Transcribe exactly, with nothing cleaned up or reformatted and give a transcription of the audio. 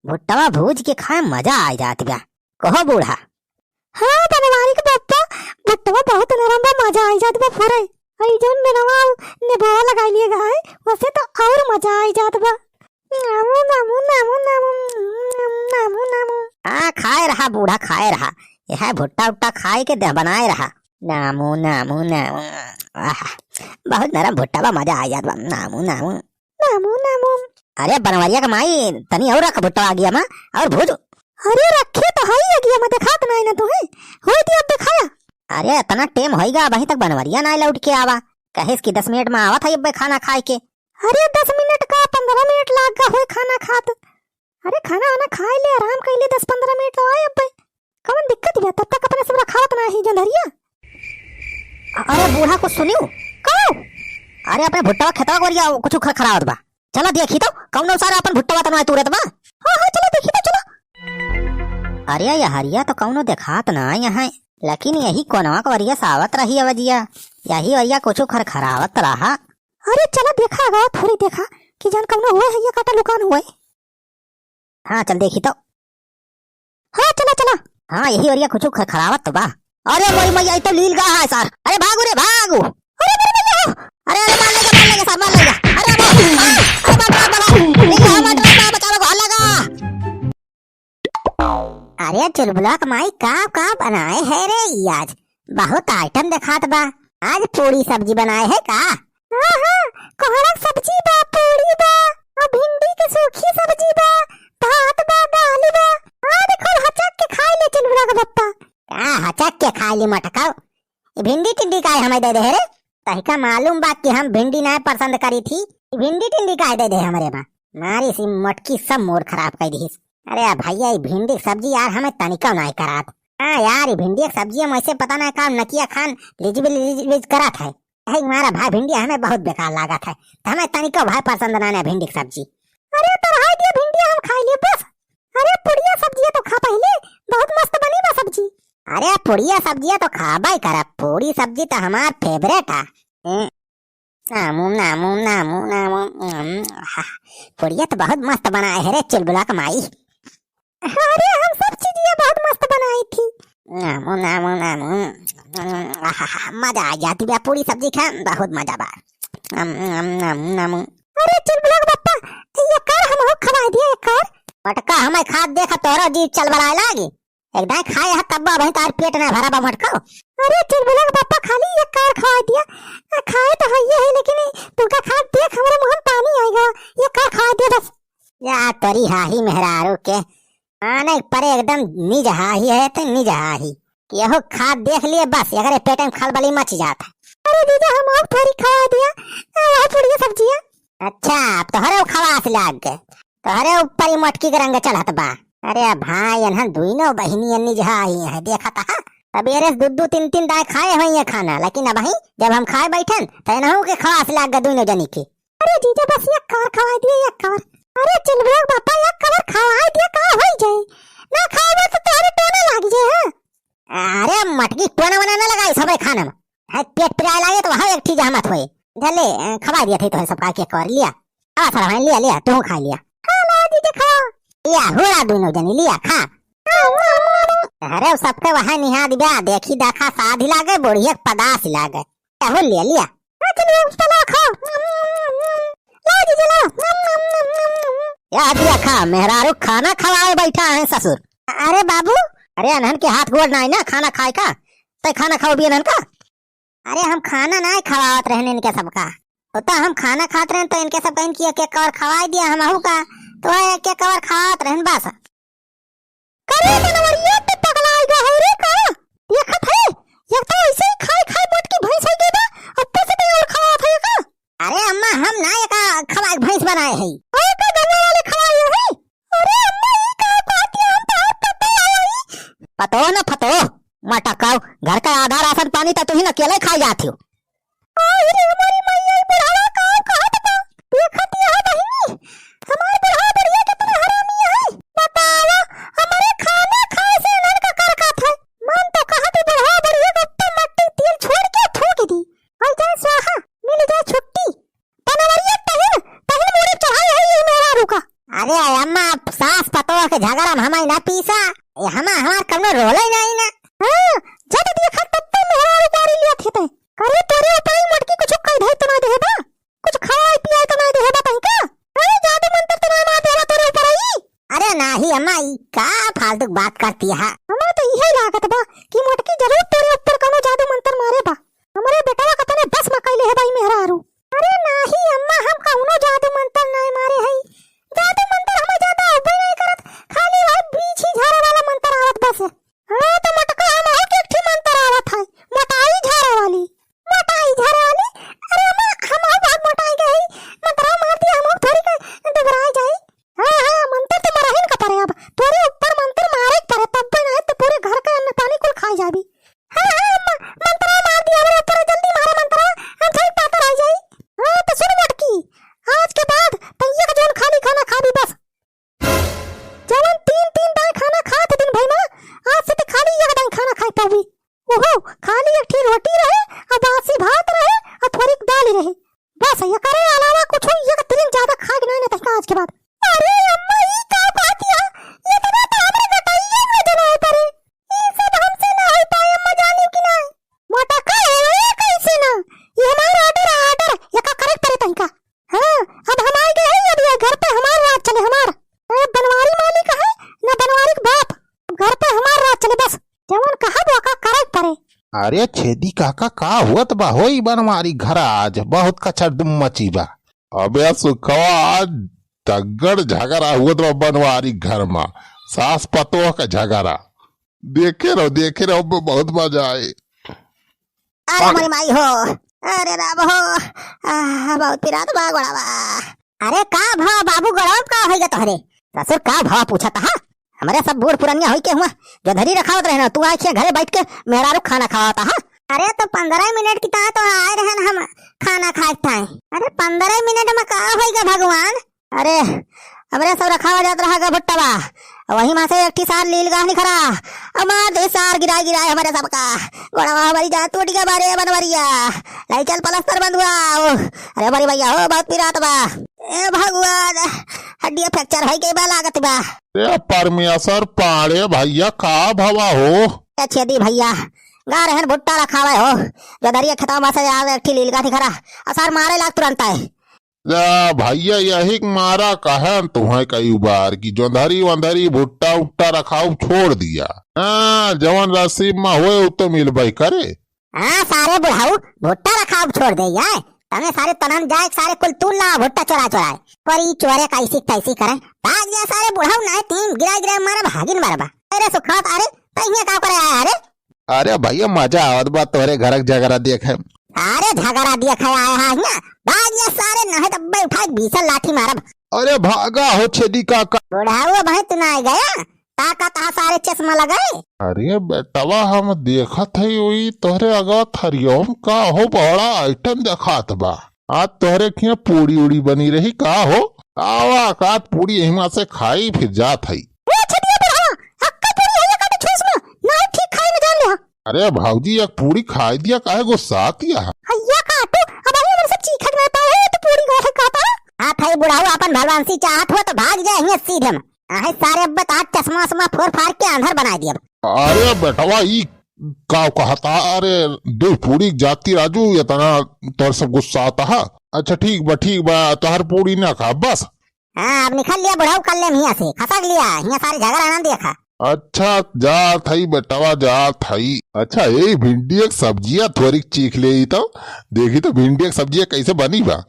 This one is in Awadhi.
भुट्टवा भूज के खाए मजा आइ जात बा। कहो बूढ़ा। हाँ, बनवारी के बप्पा, भुट्टवा बहुत नरम बा, मजा आइ जात बा फुरे। अई जौन बेनवा नेबवा लगाइ लिए गा है, वसे तो और मजा आइ जात बा। नामू, नामू, नामू, नामू, नामू, नामू। हाँ, खाए रहा बूढ़ा, खाए रहा। यह भुट्टा उट्टा खाए के दे-, बनाए रहा। नामू, नामू, नामू। आहा, बहुत नरम भुट्टा बा, मजा आइ जात बा। नामू, नामू। नामू, नामू। अरे बनवरिया के माई, तनी और रख भुट्टा आगिया मा, और भूज। अरे रखे तो हई आगिया मा, देखात नाई ना तुहे। होई दिया अब देखाया। अरे इतना टेम होइगा, अबहीं तक बनवरिया नाई लौट के आवा। कहेस कि दस मिनट मा आवत है अब्बे खाना खाए के। अरे दस मिनट का, पन्द्रह मिनट लाग गा होई खाना खात। अरे खाना वाना खाए ले, आराम कइले, दस पन्द्रह मिनट तो आए अब्बे। कौन दिक्कत बा? तब तक अपने सब रखावत ना ही जंधरिया। अ-, अरे बूढ़ा कुछ सुनियो? का? अरे अपने भुट्टवा खेतवा के ओरिया कुछ खरखरावत बा। चला देखी तो, कौनो सारा अपन भुट्टवा तो ना तुरत बा। हाँ, हाँ, चला देखी तो, चला। अरे ये हरिया तो कौनो देखात ना यहाँ, लेकिन यही कोनवा के ओरिया से आवत रही अवजिया, यही ओरिया कुछ खरखरावत रहा। अरे चला देखा गा, थोड़ी देखा कि जान कौनो हुए है या काटा लुकान हुए। हाँ, चल देखी तो। हाँ, चला, चला। हाँ, यही ओरिया कुछ खरखरावत तो बा। अरे मोरी मैया, ई तो लील गा है सर। अरे भागो रे, भागो। अरे मोरी मैया हो। अरे, अरे, मार लेगा, मार लेगा सर, मार लेगा। अरे, अरे, अरे, अरे, मार, मार, मार, मार। लेके आ, मार, मार, मार, बचाओ, भाग लगा। अरे चुलबुला के माई, का, का बनाए है रे ई आज? बहुत आइटम देखात बा। आज पूड़ी सब्जी बनाए है का? हाँ, हाँ, कोहड़ा के सब्जी बा, पूड़ी बा, और भिंडी के सूखी सब्जी बा, भात बा, दाल बा। हाँ, देखो, हचक के खाए ले चुलबुला के बप्पा। का हचक के खाए ली मटकाओ? ई भिंडी टिंडी काहे हमें दे दे है रे? तहिका मालूम बा कि हम भिंडी नाय पसंद करी थी। ई भिंडी टिंडी काहे दे दे हमरे बा? मारी सी मोटकी सब मूड खराब कर दीस। अरे भैया, ई भिंडी के सब्जी यार हमें तनिका नाय करात। हाँ यार, ई भिंडी के सब्जी हम ऐसे पता ना का नकिया खान लिजबिज लिजबिज करत है। यही मारा भाई भिंडी हमें बहुत बेकार लागत है। तो हमें तनिका भाई पसंद ना ना भिंडी के सब्जी। अरे तो रहा दिया भिंडी हम खाई ले बस। अरे पुड़िया सब्जिया तो खा पहले, बहुत मस्त बनी बा सब्जी। अरे पुड़िया सब्जिया तो खाबा ही करब, पूड़ी सब्जी तो हमार फेवरेट है। ए, नामू, नामू, नामू, नामू, उम, हा, पुड़िया तो बहुत मस्त बनाए है रे चुलबुला के माई। अरे हम सब चीजिया बहुत मस्त बनाई थी। नामू, नामू, नामू, उम, आहा, मजा आ गया थी बा, पूड़ी सब्जी खा, बहुत मजा बा। अम, अम, नामू, नामू। अरे चुलबुला के बप्पा, ये कर हम हो खवाई दिया, ये कर। मटका हमें खात देखा तोरो जी चलबलाए लागी। एक दाई खाए ह तब अबहीं तार पेट ना भरा बा मटको। अरे चुलबुला के पापा खाली एक कार खवाए दिया। आ, खाए तो हइये है, लेकिन तुमका खा देख हमरे मुंह में पानी आइगा। एक कार खवाए दिया बस। या तोरी हाही मेहरारू के। आने परे एकदम निज हाही है तो निज हाही। केहू खा देख लिए बस, एकरे पेट में खलबली मच जात है। अरे जीजा हम और थोड़ी खवाए दिया। आ, वह पुड़िया सब्जिया। अच्छा, अब तोहरे खवास लाग गए। तोहरे ऊपर ही मटकी के रंग चढ़त बा। अरे भाई, एनहन दुइनो बहिनी एन्नी जहाँ आई हैं, देखत हा। सबेरे से दू दू तीन तीन दाई खाए होइहैं खाना, लेकिन अबहीं जब हम खाए बैठन, त एनहू के खवास लाग गए दुइनो जनी के। अरे जीजा, बस एक कवर खवाई दिए, एक कवर। अरे चुलबुला के पापा, एक कवर खवाई दिए, का होई जाए? ना खाए तो तोहरे टोना लाग जाए, हाँ? अरे मटकी टोना वोना ना लगाई सबरे खाना में। है पेट पिराए लागे तो वहाँ एक चीज हमत होए। झले, अ, खवाई दिया थे तोहरे सबका के कवर लिया। आ सारा भाई लिया, लिया, तू खा लिया। हाँ, ला दीजिए, खाओ। लिया, हुआ दोनों जनी, लिया, खा। अरे, उ सबके वहाँ निहा दिबा, देखी देखा साध ही लागे, बुढ़िया के पदास ही लागे। क्या हो लिया, लिया। हाँ, चलिए, चलो, खाओ। ला दीजिए, ला। या दिया खा, मेहरारू खाना खवाए बैठा है ससुर। अरे बाबू। अरे, अनहन के हाथ गोड़ ना है ना, खाना खाए का? तै खाना खाओ भी अनहन का? अरे हम खाना नाय खवावत रहने इनके सबका। उतना हम खाना खात रहन तो इनके सबका इनकी एक एक कवर खवाई दिया हमहू का। तो वह एक एक कवर खवावत रहन बस। करे मनवरिया तो पगलाइ गा है रे का? देखत है, एक तो ऐसे ही खाए खाए मोट की भैंस हो गई बा, ऊपर से तो और खवावत है का? अरे अम्मा हम ना एका खवाए भैंस बनाए है। और का गंगा वाले खवाए है? अरे अम्मा, ई का कहत हिया? हम तोहार पतोह हई। पतोह न फतोह, मटकाऊ, घर का आधा राशन पानी त तुही न अकेले खाई जात हो। अरे हमारी मैया, ई बुढ़ावा का कहत बा? देखत हिया बहिनी, हमार बुढ़ावा बुढ़िया कितना हरामी है। बतावा, हमारे खाना खाए से इन्हन का कर खात है। मन तो कहत ही बुढ़ावा बुढ़िया के ऊपर मट्टी तेल छोड़ के थूक दी। हो जाए स्वाहा, मिल जाए छुट्टी। पनवरिया तहिन, तहिन मूड़ी चढ़ाई है ये मेहरारू का। अरे अम्मा, आप सास पतोह के झगड़ा में हमाई ना पीसा। ए, हमा, हमार कउनो रोले नाहीं ना। हाँ, जब देखा तब तो मेहरारू गारी लिया थे ते। करे तोरे ऊपर ही मोटकी कुछ कह दे तो ना देहे बा। कुछ खवाए पियाए तो ना देहे बा तनिका। अरे जादू मंतर तो ना, ना देहे बा तोरे ऊपर ही। अरे नाही अम्मा, ई का फालतू बात करती है? हमरा तो इहे लागत बा कि मोटकी जरूर तोरे ऊपर कउनो जादू मंतर मारे बा। हमरे बेटवा का तने बस में कइले है बा ई मेहरारू। अरे नाही अम्मा, हम कउनो जादू मंतर नाहीं मारे हई। जादू मंतर हमें ज्यादा अउबे नाहीं करत, खाली वही बीछी झारे वाला मंतर आवत बस। हाँ, तो मोटका हमहू के एक ठे मंतर आवत है, मोटाई झारे वाली। मोटाई झारे वाली? अरे अम्मा, हमहू बहुत मोटाई गए हई, मंतरा मार दिया, हमहू थोड़ी का दुबराई जाई। हाँ, हाँ, मंतर तो मरहिन का परे अब, तोरे ऊपर मंतर मारे के परे, तब भी नाहीं तो पूरे घर का अन्न पानी कुल खाई जाबी। हाँ, हाँ, अम्मा, मंतरा मार दिया हमरे ऊपर, जल्दी मारा मंतरा, हम थोड़ी पातर आ जाई। हाँ, तो सुन मोटकी, आज के बाद तैया का जौन खाली खाना खाबी बस। जवन तीन, तीन दाई खाना खात दिन भई माँ, आज से ते खाली एक दाई खाना खाए पाबी। ओहो, खाली एक ठी रोटी रहे, और बासी भात रहे, और थोड़ी दाल रहे। बस, एकरे अलावा कुछ एक तिरिंग ज्यादा खाए के नाहीं ना तनिका आज के बाद। अरे अम्मा, ई का बात या? इतना तो हमरे गटइया में जनाए परे। ई सब हमसे ना होई पाए, अम्मा जानी कि नाहीं? मोटा का है, ये कैसे ना? ये हमार order है, order। ये का करे परे तनिका? हाँ, अब हम आ गए हैं, अब ये घर पे हमार राज चले, हमार। ए, बनवारी मालिक है, ना बनवारी के बाप। अब घर पे हमार राज चले, बस। जवन कहब, ओका करे परे। अरे छेदी काका, का होत बा हो ई बनवारी घर आज? बहुत कचर दुम मची बा। अबे सुखवा, आज तगड़ झगड़ा होत बा बनवारी घर मा, सास पतोह का झगड़ा। देखे रहो, देखे रहो, ब-, बहुत मजा आए। अरे मोरी माई हो, अरे राम हो, आह, बहुत पिरात बा गोड़वा। अरे का भा बाबू, गोड़वा में का होइगा तोहरे? ससुर का भा पूछत हा? हमरे सब बूढ़ पुरनिया होई के हुआ, जोंधरी रखावत रहे ना, तू आके घरे बैठ के मेहरारू खाना खवावत हा। अरे तो पंद्रह मिनट की ताई तो आए रहे ना हम खाना खाए ताई। अरे पंद्रह मिनट में का होइगा भगवान? अरे, हमरे सब रखावा जात रहा गा भुट्टवा, वही मा से एक ठी सार लील गाह निखरा, अउ मार दे सार गिराए गिराए हमरे सबका, गोड़वा हमारी जान टूट गया बारे बनवरिया, लाई चल पलस्तर बंधुआ। ओ, अरे बड़ी भैया हो, बहुत पिरात बा। ए भगवान, हड्डिया fracture होई गई बा लागत बा। ए परमेश्वर पाड़े भैया, का भवा हो? ए छेदी भैया, गा रहन भुट्टा रखावे हो, जोंधरी खेतवा मा से आवे एक ठी लील गाह निखरा, अउ सार मारे लाग तुरंत आए। जा भैया, यही के मारा कहन तुहैं कई बार कि जोंधरी वंधरी भुट्टा उट्टा रखाउब छोड़ दिया। हाँ, जवन नसीब मा होए, उ तो मिलबे करे। हाँ, सारे बुढ़ाऊ भुट्टा रखाउब छोड़ दे यार। तने सारे तनन जाए, सारे कुल तूल ला भुट्टा चोरा चोराए। पर ई चोरे कैसी तैसी करे। भाग जा सारे बुढ़ाऊ, नाहीं तीन गिराए गिराए मारा भागिन मारबा। अरे सुखात, अरे तैया का करे आया रे? अरे भैया, मजा आवत बा तोहरे घर के झगड़ा देखे। अरे झगड़ा देखे आए हा हियाँ? भाग जा सारे, नहीं तो अब्बे उठा के भीषण लाठी मारब। अरे भागा हो छेदी काका। बुढ़ाऊ भाई तू ना आ गया? ताका तहा सारे चश्मा लगाए। अरे बेटवा, हम देखत हई ओई तोहरे अगवा थरियम का हो, बड़ा item देखात बा। आज तोहरे खियाँ पूड़ी उड़ी बनी रही का हो? आवा, का पूड़ी यही मा से खाई, फिर जात हई। ए छेदिया बुढ़ावा, अक्का पूरी हइया काटे छूस में, नाहीं ठीक खाए न जान लिहा। अरे भौजी, एक पूरी खाए दिया, काहे गुस्सात हिया? हइया काटू, अब अभी हमन सब चीखत ना पाए, तो पूरी गाठे काटा। हाँ, थाई बुढ़ाऊ अपन भलवानसी चाहत हो तो भाग जाए हियाँ सीधे में। आहे सारे अब्बे तो आज चश्मा उश्मा फोर फार के आंधर बनाए दिया। अरे बेटवा, ई का कहता? अरे दो पूरी जाती राजू, इतना तोर सब गुस्सात हा। अच्छा ठीक बा, ठीक बा, तोहर पूरी ना खा बस। हाँ, अब निकल लिया बुढ़ऊ, कर ले हियाँ से, खसक लिया, हियाँ सारे झगड़ा ना देखा। अच्छा, जात हई बेटवा, जात हई। अच्छा, ए भिंडी एक सब्जिया थोड़ी चीख ले तो, देखी तो भिंडी एक सब्जिया कैसे बनी बा।